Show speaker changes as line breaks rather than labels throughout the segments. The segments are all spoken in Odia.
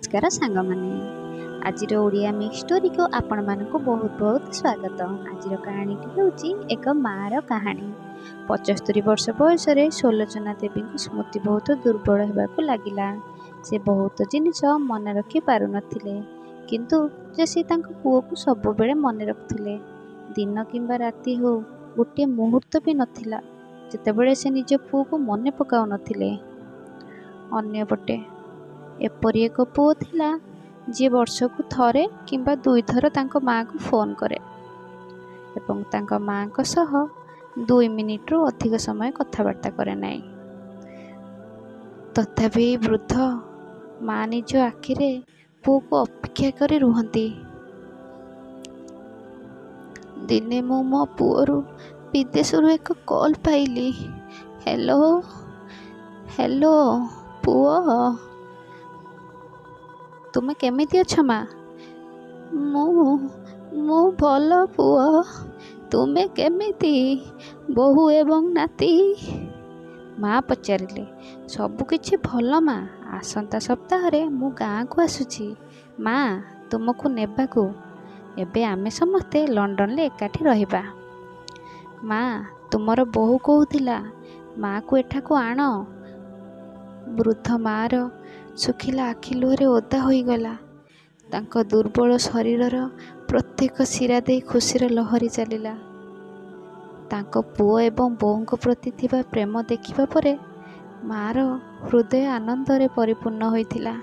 ନମସ୍କାର ସାଙ୍ଗମାନେ, ଆଜିର ଓଡ଼ିଆ ମିକ୍ସ ଷ୍ଟୋରିକୁ ଆପଣମାନଙ୍କୁ ବହୁତ ବହୁତ ସ୍ୱାଗତ। ଆଜିର କାହାଣୀଟି ହେଉଛି ଏକ ମାଆର କାହାଣୀ। 75 ବର୍ଷ ବୟସରେ ସୁଲୋଚନା ଦେବୀଙ୍କ ସ୍ମୃତି ବହୁତ ଦୁର୍ବଳ ହେବାକୁ ଲାଗିଲା। ସେ ବହୁତ ଜିନିଷ ମନେ ରଖି ପାରୁନଥିଲେ, କିନ୍ତୁ ଯେ ସେ ତାଙ୍କ ପୁଅକୁ ସବୁବେଳେ ମନେ ରଖୁଥିଲେ। ଦିନ କିମ୍ବା ରାତି ହେଉ, ଗୋଟିଏ ମୁହୂର୍ତ୍ତ ବି ନଥିଲା ଯେତେବେଳେ ସେ ନିଜ ପୁଅକୁ ମନେ ପକାଉନଥିଲେ। ଅନ୍ୟପଟେ ଏପରି ଏକ ପୁଅ ଥିଲା ଯିଏ ବର୍ଷକୁ ଥରେ କିମ୍ବା ଦୁଇଥର ତାଙ୍କ ମାଆକୁ ଫୋନ୍ କରେ ଏବଂ ତାଙ୍କ ମାଆଙ୍କ ସହ 2 ମିନିଟରୁ ଅଧିକ ସମୟ କଥାବାର୍ତ୍ତା କରେ ନାହିଁ। ତଥାପି ଏହି ବୃଦ୍ଧ ମା ନିଜ ଆଖିରେ ପୁଅକୁ ଅପେକ୍ଷା କରି ରୁହନ୍ତି। ଦିନେ ମୁଁ ମୋ ପୁଅରୁ ବିଦେଶରୁ ଏକ କଲ୍ ପାଇଲି। ହ୍ୟାଲୋ, ହ୍ୟାଲୋ ପୁଅ, ତୁମେ କେମିତି ଅଛ ମା? ମୁଁ ଭଲ ପୁଅ, ତୁମେ କେମିତି? ବୋହୂ ଏବଂ ନାତି? ମା ପଚାରିଲେ। ସବୁକିଛି ଭଲ ମା, ଆସନ୍ତା ସପ୍ତାହରେ ମୁଁ ଗାଁକୁ ଆସୁଛି ମା, ତୁମକୁ ନେବାକୁ। ଏବେ ଆମେ ସମସ୍ତେ ଲଣ୍ଡନରେ ଏକାଠି ରହିବା। ମା, ତୁମର ବୋହୂ କହୁଥିଲା ମାଆକୁ ଏଠାକୁ ଆଣ। ବୃଦ୍ଧ ମାଆର ଶୁଖିଲା ଆଖି ଲୁହରେ ଓଦା ହୋଇଗଲା। ତାଙ୍କ ଦୁର୍ବଳ ଶରୀରର ପ୍ରତ୍ୟେକ ଶିରା ଦେଇ ଖୁସିର ଲହରୀ ଚାଲିଲା। ତାଙ୍କ ପୁଅ ଏବଂ ବୋହୂଙ୍କ ପ୍ରତି ଥିବା ପ୍ରେମ ଦେଖିବା ପରେ ମାଆର ହୃଦୟ ଆନନ୍ଦରେ ପରିପୂର୍ଣ୍ଣ ହୋଇଥିଲା।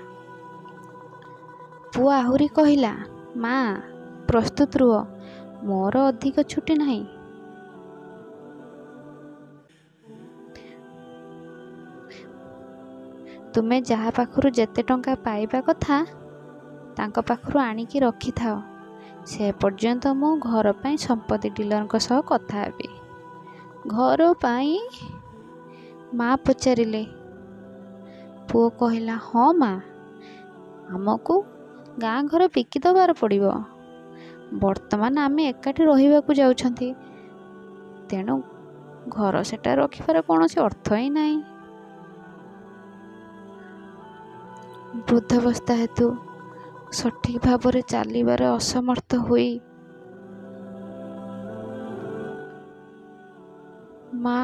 ପୁଅ ଆହୁରି କହିଲା, ମା, ପ୍ରସ୍ତୁତ ରୁହ, ମୋର ଅଧିକ ଛୁଟି ନାହିଁ। ତୁମେ ଯାହା ପାଖରୁ ଯେତେ ଟଙ୍କା ପାଇବା କଥା ତାଙ୍କ ପାଖରୁ ଆଣିକି ରଖିଥାଅ। ସେ ପର୍ଯ୍ୟନ୍ତ ମୁଁ ଘର ପାଇଁ ସମ୍ପତ୍ତି ଡିଲରଙ୍କ ସହ କଥା ହେବି। ଘର ପାଇଁ? ମା ପଚାରିଲେ। ପୁଅ କହିଲା, ହଁ ମା, ଆମକୁ ଗାଁ ଘର ବିକି ଦେବାର ପଡ଼ିବ। ବର୍ତ୍ତମାନ ଆମେ ଏକାଠି ରହିବାକୁ ଯାଉଛନ୍ତି, ତେଣୁ ଘର ସେଟା ରଖିବାର କୌଣସି ଅର୍ଥ ହିଁ ନାହିଁ। ବୃଦ୍ଧାବସ୍ଥା ହେତୁ ସଠିକ୍ ଭାବରେ ଚାଲିବାରେ ଅସମର୍ଥ ହୋଇ ମା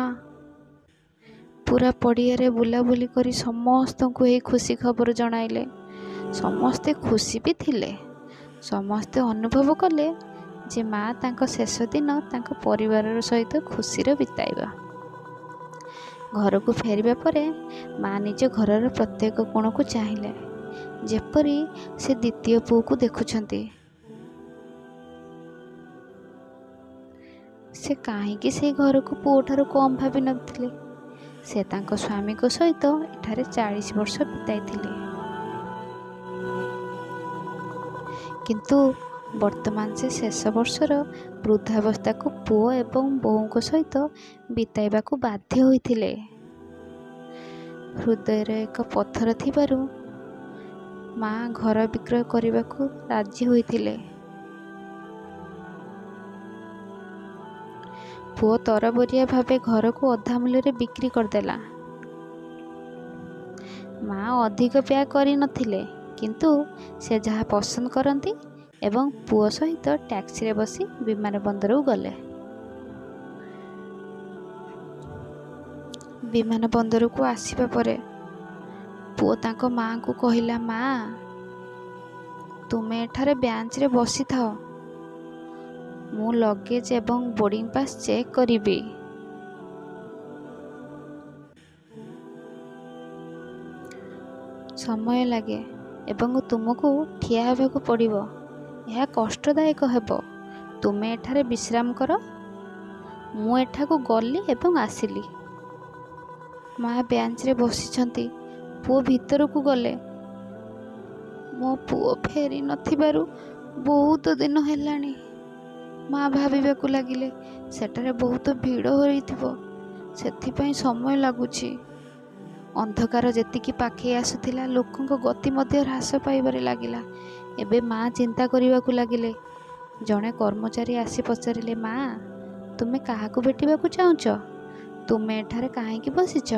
ପୁରା ପଡ଼ିଆରେ ବୁଲାବୁଲି କରି ସମସ୍ତଙ୍କୁ ଏହି ଖୁସି ଖବର ଜଣାଇଲେ। ସମସ୍ତେ ଖୁସି ବି ଥିଲେ। ସମସ୍ତେ ଅନୁଭବ କଲେ ଯେ ମା ତାଙ୍କ ଶେଷ ଦିନ ତାଙ୍କ ପରିବାର ସହିତ ଖୁସିରେ ବିତାଇବା। ଘରକୁ ଫେରିବା ପରେ ମା ନିଜ ଘରର ପ୍ରତ୍ୟେକ କୋଣକୁ ଚାହିଁଲେ, ଯେପରି ସେ ଦ୍ୱିତୀୟ ପୁଅକୁ ଦେଖୁଛନ୍ତି। ସେ କାହିଁକି ସେଇ ଘରକୁ ପୁଅଠାରୁ କମ୍ ଭାବିନଥିଲେ? ସେ ତାଙ୍କ ସ୍ୱାମୀଙ୍କ ସହିତ ଏଠାରେ 40 ବର୍ଷ ବିତାଇଥିଲେ, କିନ୍ତୁ ବର୍ତ୍ତମାନ ସେ ଶେଷ ବର୍ଷର ବୃଦ୍ଧାବସ୍ଥାକୁ ପୁଅ ଏବଂ ବୋହୂଙ୍କ ସହିତ ବିତାଇବାକୁ ବାଧ୍ୟ ହୋଇଥିଲେ। ହୃଦୟରେ ଏକ ପଥର ଥିବାରୁ ମା ଘର ବିକ୍ରୟ କରିବାକୁ ରାଜି ହୋଇଥିଲେ। ପୁଅ ତରବରିଆ ଭାବେ ଘରକୁ ଅଧା ମୂଲ୍ୟରେ ବିକ୍ରି କରିଦେଲା। ମା ଅଧିକ ବ୍ୟାଗ କରିନଥିଲେ, କିନ୍ତୁ ସେ ଯାହା ପସନ୍ଦ କରନ୍ତି ଏବଂ ପୁଅ ସହିତ ଟ୍ୟାକ୍ସିରେ ବସି ବିମାନ ବନ୍ଦରକୁ ଗଲେ। ବିମାନ ବନ୍ଦରକୁ ଆସିବା ପରେ ପୁଅ ତାଙ୍କ ମାଆଙ୍କୁ କହିଲା, ମା, ତୁମେ ଏଠାରେ ବେଞ୍ଚରେ ବସିଥାଅ, ମୁଁ ଲଗେଜ୍ ଏବଂ ବୋର୍ଡ଼ିଂ ପାସ୍ ଚେକ୍ କରିବି। ସମୟ ଲାଗେ ଏବଂ ତୁମକୁ ଠିଆ ହେବାକୁ ପଡ଼ିବ। ଏହା କଷ୍ଟଦାୟକ ହେବ। ତୁମେ ଏଠାରେ ବିଶ୍ରାମ କର। ମୁଁ ଏଠାକୁ ଗଲି ଏବଂ ଆସିଲି। ମା ବେଞ୍ଚରେ ବସିଛନ୍ତି। ପୁଅ ଭିତରକୁ ଗଲେ। ମୋ ପୁଅ ଫେରି ନଥିବାରୁ ବହୁତ ଦିନ ହେଲାଣି। ମା ଭାବିବାକୁ ଲାଗିଲେ, ସେଠାରେ ବହୁତ ଭିଡ଼ ହୋଇଥିବ, ସେଥିପାଇଁ ସମୟ ଲାଗୁଛି। ଅନ୍ଧକାର ଯେତିକି ପାଖେଇ ଆସୁଥିଲା, ଲୋକଙ୍କ ଗତି ମଧ୍ୟ ହ୍ରାସ ପାଇବାରେ ଲାଗିଲା। ଏବେ ମା ଚିନ୍ତା କରିବାକୁ ଲାଗିଲେ। ଜଣେ କର୍ମଚାରୀ ଆସି ପଚାରିଲେ, ମା, ତୁମେ କାହାକୁ ଭେଟିବାକୁ ଚାହୁଁଛ? ତୁମେ ଏଠାରେ କାହିଁକି ବସିଛ?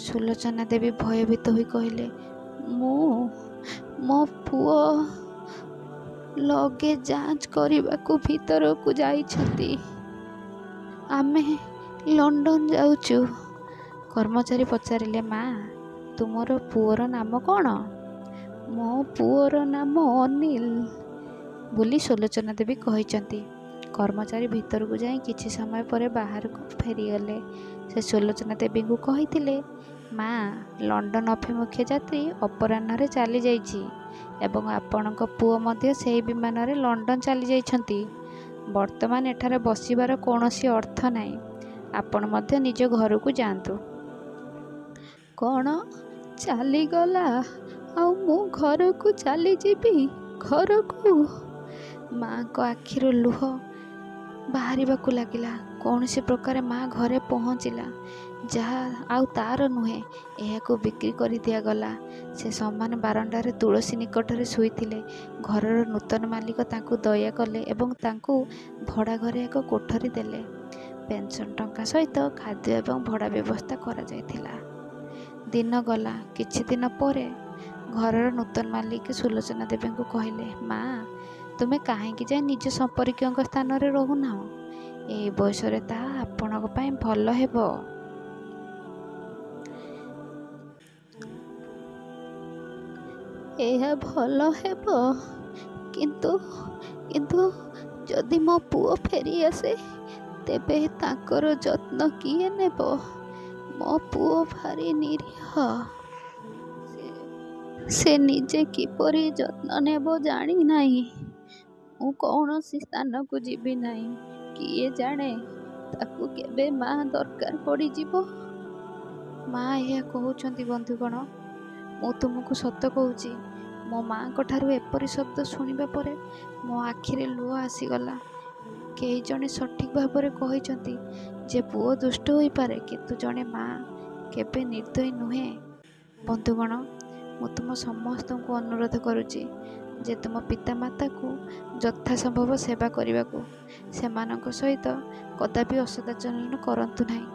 ସୁଲୋଚନା ଦେବୀ ଭୟଭୀତ ହୋଇ କହିଲେ, ମୁଁ ମୋ ପୁଅ ଲଗେଜ ଯାଞ୍ଚ କରିବାକୁ ଭିତରକୁ ଯାଇଛନ୍ତି। ଆମେ ଲଣ୍ଡନ ଯାଉଛୁ। କର୍ମଚାରୀ ପଚାରିଲେ, ମା, ତୁମର ପୁଅର ନାମ କ'ଣ? ମୋ ପୁଅର ନାମ ଅନିଲ ବୋଲି ସୁଲୋଚନା ଦେବୀ କହିଛନ୍ତି। କର୍ମଚାରୀ ଭିତରକୁ ଯାଇ କିଛି ସମୟ ପରେ ବାହାରକୁ ଫେରିଗଲେ। ସେ ସୁଲୋଚନା ଦେବୀଙ୍କୁ କହିଥିଲେ, ମା, ଲଣ୍ଡନ ଅଭିମୁଖେ ଯାତ୍ରୀ ଅପରାହ୍ନରେ ଚାଲିଯାଇଛି ଏବଂ ଆପଣଙ୍କ ପୁଅ ମଧ୍ୟ ସେହି ବିମାନରେ ଲଣ୍ଡନ ଚାଲିଯାଇଛନ୍ତି। ବର୍ତ୍ତମାନ ଏଠାରେ ବସିବାର କୌଣସି ଅର୍ଥ ନାହିଁ। ଆପଣ ମଧ୍ୟ ନିଜ ଘରକୁ ଯାଆନ୍ତୁ। କ'ଣ ଚାଲିଗଲା? ଆଉ ମୁଁ ଘରକୁ ଚାଲିଯିବି? ଘରକୁ? ମା'ଙ୍କ ଆଖିରୁ ଲୁହ ବାହାରିବାକୁ ଲାଗିଲା। କୌଣସି ପ୍ରକାରେ ମା ଘରେ ପହଞ୍ଚିଲା। ଯାହା ଆଉ ତା'ର ନୁହେଁ, ଏହାକୁ ବିକ୍ରି କରିଦିଆଗଲା। ସେ ସମାନ ବାରଣ୍ଡାରେ ତୁଳସୀ ନିକଟରେ ଶୋଇଥିଲେ। ଘରର ନୂତନ ମାଲିକ ତାଙ୍କୁ ଦୟା କଲେ ଏବଂ ତାଙ୍କୁ ଭଡ଼ା ଘରେ ଏକ କୋଠରୀ ଦେଲେ। ପେନ୍ସନ୍ ଟଙ୍କା ସହିତ ଖାଦ୍ୟ ଏବଂ ଭଡ଼ା ବ୍ୟବସ୍ଥା କରାଯାଇଥିଲା। ଦିନ ଗଲା। କିଛି ଦିନ ପରେ ଘରର ନୂତନ ମାଲିକ ସୁଲୋଚନା ଦେବୀଙ୍କୁ କହିଲେ, ମା, ତୁମେ କାହିଁକି ଯାଇ ନିଜ ସମ୍ପର୍କୀୟଙ୍କ ସ୍ଥାନରେ ରହୁନାହଁ? ଏହି ବୟସରେ ତାହା ଆପଣଙ୍କ ପାଇଁ ଭଲ ହେବ। ଏହା ଭଲ ହେବ, କିନ୍ତୁ କିନ୍ତୁ ଯଦି ମୋ ପୁଅ ଫେରିଆସେ, ତେବେ ତାଙ୍କର ଯତ୍ନ କିଏ ନେବ? ମୋ ପୁଅ ଭାରି ନିରୀହ। ସେ ନିଜେ କିପରି ଯତ୍ନ ନେବ ଜାଣିନାହିଁ। ମୁଁ କୌଣସି ସ୍ଥାନକୁ ଯିବି ନାହିଁ। କିଏ ଜାଣେ, ତାକୁ କେବେ ମା ଦରକାର ପଡ଼ିଯିବ। ମା ଏହା କହୁଛନ୍ତି। ବନ୍ଧୁଗଣ, ମୁଁ ତୁମକୁ ସତ କହୁଛି, ମୋ ମା'ଙ୍କଠାରୁ ଏପରି ଶବ୍ଦ ଶୁଣିବା ପରେ ମୋ ଆଖିରେ ଲୁହ ଆସିଗଲା। କେହି ଜଣେ ସଠିକ୍ ଭାବରେ କହିଛନ୍ତି ଯେ ପୁଅ ଦୁଷ୍ଟ ହୋଇପାରେ, କିନ୍ତୁ ଜଣେ ମା କେବେ ନିର୍ଦ୍ଦୟୀ ନୁହେଁ। ବନ୍ଧୁଗଣ, ମୁଁ ତୁମ ସମସ୍ତଙ୍କୁ ଅନୁରୋଧ କରୁଛି ଯେ ତୁମ ପିତାମାତାକୁ ଯଥାସମ୍ଭବ ସେବା କରିବାକୁ। ସେମାନଙ୍କ ସହିତ କଦାପି ଅସଦାଚରଣ କରନ୍ତୁ ନାହିଁ।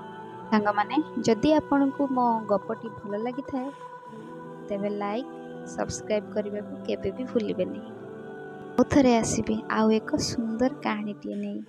ସାଙ୍ଗମାନେ, ଯଦି ଆପଣଙ୍କୁ ମୋ ଗପଟି ଭଲ ଲାଗିଥାଏ, ତେବେ ଲାଇକ୍, ସବସ୍କ୍ରାଇବ୍ କରିବାକୁ କେବେ ବି ଭୁଲିବେନି। ଆଉ ଥରେ ଆସିବି ଆଉ ଏକ ସୁନ୍ଦର କାହାଣୀଟିଏ ନେଇ।